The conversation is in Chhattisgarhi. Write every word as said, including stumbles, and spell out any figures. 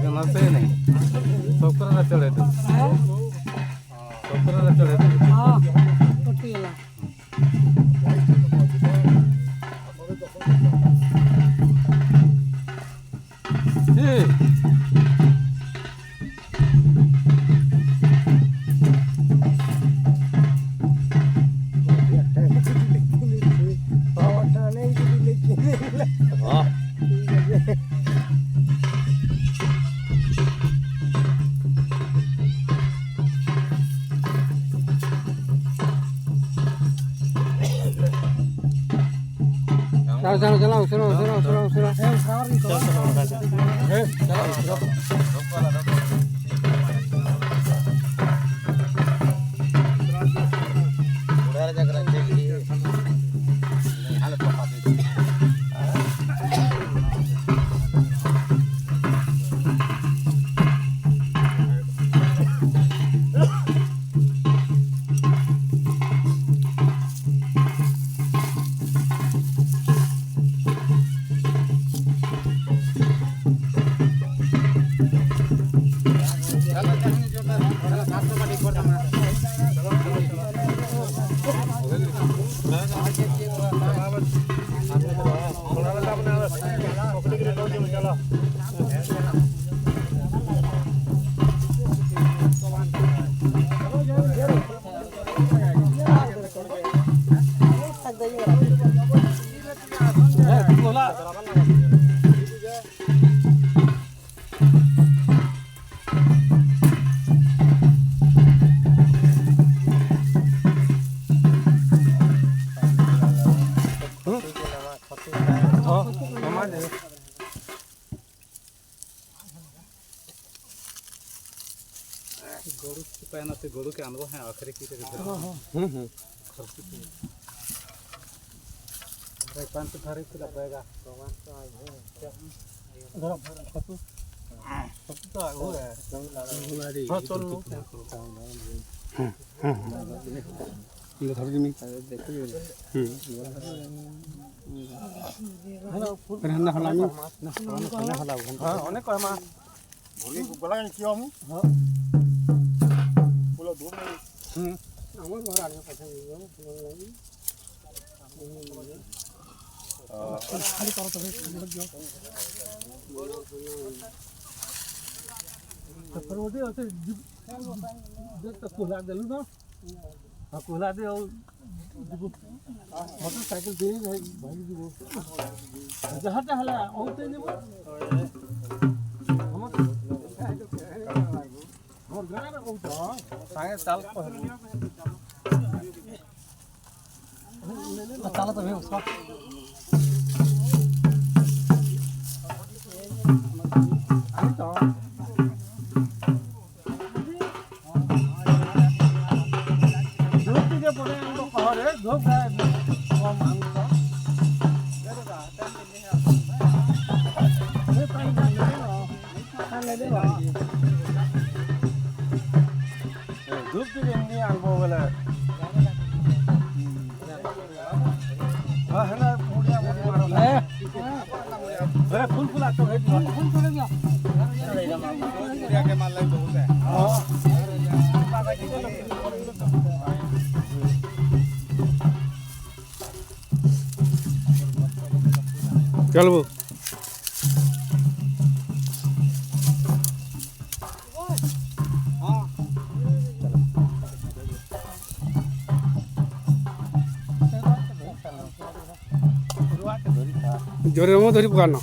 नमस्ते नहीं। सौकरा ला चढ़े दो। सौकरा ला चढ़े दो। हाँ, पट्टी वाला। ए। चलो, चलो, चलो, सुनो, सुनो, सुनो, सुनो। गरु के पैना से गरु के आनबो है आखिरी की। हाँ, हाँ। हम्म, हम्म। खरसी के। भाई, पाँच सौ धारे पूरा बैगा। धरो, धरो, खतु। खतु तो आगो है। हाँ, चल लो। हम्म, हम्म, हम्म। ये धर दी मैं। अरे, देखो ये। हम्म। हेलो, अरे, हल्ला हल्ला नहीं। ना, हल्ला हल्ला। हाँ, अनेक कहे माँ। भोगी को गला नहीं किया हूँ। हाँ। बोलो, दो मिनट। हम्म। हमारे घर आने का था ये, बोलो नहीं। खाली करो तो, खाली मत जाओ। तो फिर वो दे, उसे जिब-, देख तो कुल्हा दे लूँ ना। हाँ, कुल्हा दे और मोटरसाइकिल दे भाई, भाई जी वो। जहाँ तक हला, और दे दे वो। हम, और गाना ना कहूँ तो। साढ़े साल को है। चला तो भी उसका। अरे तो। धूप के पड़े हमको कह रहे, धूप है, वो मांगता। अरे पानी नहीं लेना, पानी लेना। धूप के लिए नहीं आंगो वाला। हाँ, है ना, मुड़िया, मुड़िया मारो। हैं? अरे, फूल, फूल आ तो है। फूल, फूल चले गया। मुड़िया के माल लाई बहुत है। हाँ। चल वो। जोरे मो धरी पकड़ना।